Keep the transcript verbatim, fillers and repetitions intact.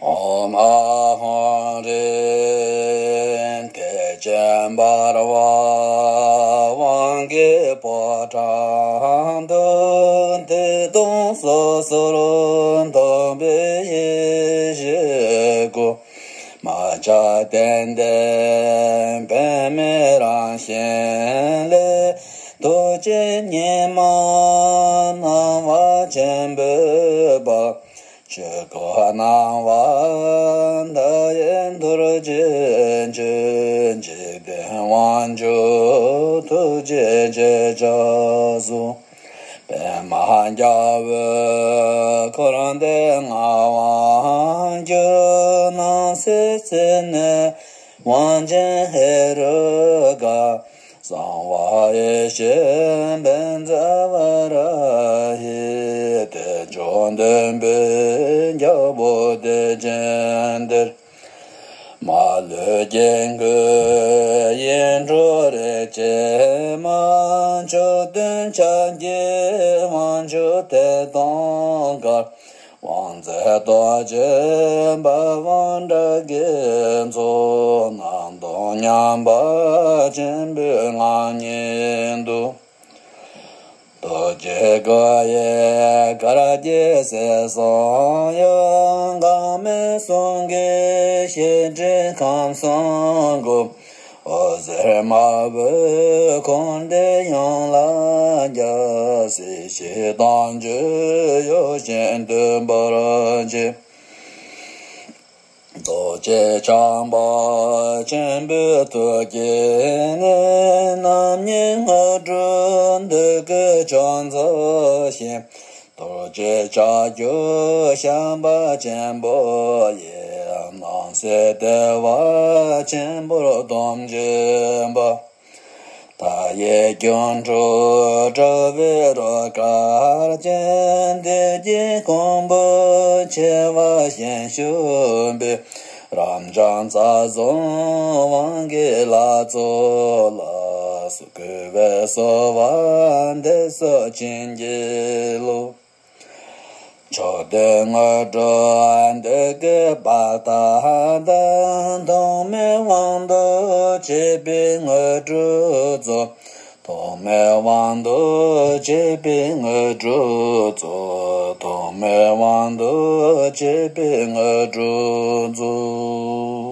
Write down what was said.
ཨོཾ་ཨཱཿཧཱུྃ་ཧྲཱིཿ་ཐེག་ཆེན་འབར་བ་དབང་གི་ཕོ་བྲང་དུ། ཐེག་དང་སོ་སོར་མཐུན་པའི་ཡེ་ཤེས་སྐུ། མ་ཆགས་གཏན་བདེ་པདྨའི་རང་བཞིན་ལས། ཐུགས་རྗེ་ཉིད་མ་སྣང་བ་ཆེན་པོའི་དཔལ། ཆོས་སྐུ་སྣང་བ་མཐའ་ཡས་རྡོ་རྗེ་ཆོས། འཇིག་རྟེན་དབང་ཕྱུག་ཐུགས་རྗེ་ཆེ་ཕྱག་འཚལ། པདྨ་རྒྱལ་པོས་འཁོར་འདས་མངའ་དབང་བསྒྱུར། སྣང་སྲིད་རྩེ་ནས་དབང་ཆེན་ཧེ་རུ་ཀ། གསང་བ་ཡེ་ཤེས་བཛྲ་ཝཱ་ར་ཧི། བདེ་མཆོག་སྟོན་པའི་རྒྱལ་པོ་བདེ་ཆེན་གཏེར། མ་ལུས་ཀྱི་སྐུ་ཡིད་འཕྲོག་རིག་བྱེད་མ། མཆོག་ཐུན་ཕྱག་རྒྱའི་དབང་ཕྱུག་ཐེག་དང་དཀར། དབང་མཛད་རྡོ་རྗེ་འབར་བ་དགྲ་བགེགས་ཚོགས། སྣང་སྟོང་མཉམ་པ་ཆེན་པོའི་ངང་ཉིད་དུ། རྡོ་རྗེ་སྐུ་ཡི་གར་གྱིས་སྲིད་གསུམ་གཡོ། འགག་མེད་གསུང་གི་ཤེལ་གྲི་ཁམས་གསུམ་བསྐོར། འོད་ཟེར་དམར་པོས་འཁོར་འདས་ཡོངས་ལ་ཁྱབ། སྲིད་ཞིའི་དྭངས་བཅུད་གཡོ་ཞིང་འདུན་པར་བྱེད། རྡོ་རྗེ་འཆང་པོ་ཆེན་པོའི་ཐུགས་ཀྱི་གནས། རྣམ་གཉིས་དངོས་གྲུབ་འདོད་དགུའི་མཆོག་སྩོལ་ཞིང་། རྡོ་རྗེ་ལྕགས་ཀྱུ་ཞགས་པ་ཆེན་པོ་ཡིས། སྣང་སྲིད་བདེ་བ་ཆེན་པོར་སྡོམ་བྱེད་པ། མཐའ་ཡས་སྒྱུ་འཕྲུལ་དྲྭ་བའི་རོལ་གར་ཅན། བདེ་སྐྱིད་ཀོང་བུ་བྱེ་བ་བཞིན་སྤྱོད་པའི། རབ་འབྱམས་རྩ་གསུམ་དབང་གི་ལྷ་ཚོགས་ལ། གུས་པས་གསོལ་བ་འདེབས་སོ་བྱིན་གྱིས་རློབས། མཆོག་ཐུན་དངོས་གྲུབ་འདོད་དགུའི་བར་དག་དང་། ཐོགས་མེད་དབང་དུ་བྱེད་པའི་དངོས་གྲུབ་སྩོལ། ཐོགས་མེད་དབང་དུ་བྱེད་པའི་དངོས་གྲུབ་སྩོལ། ཐོགས་མེད་དབང་དུ་བྱེད་པའི་དངོས་གྲུབ་སྩོལ།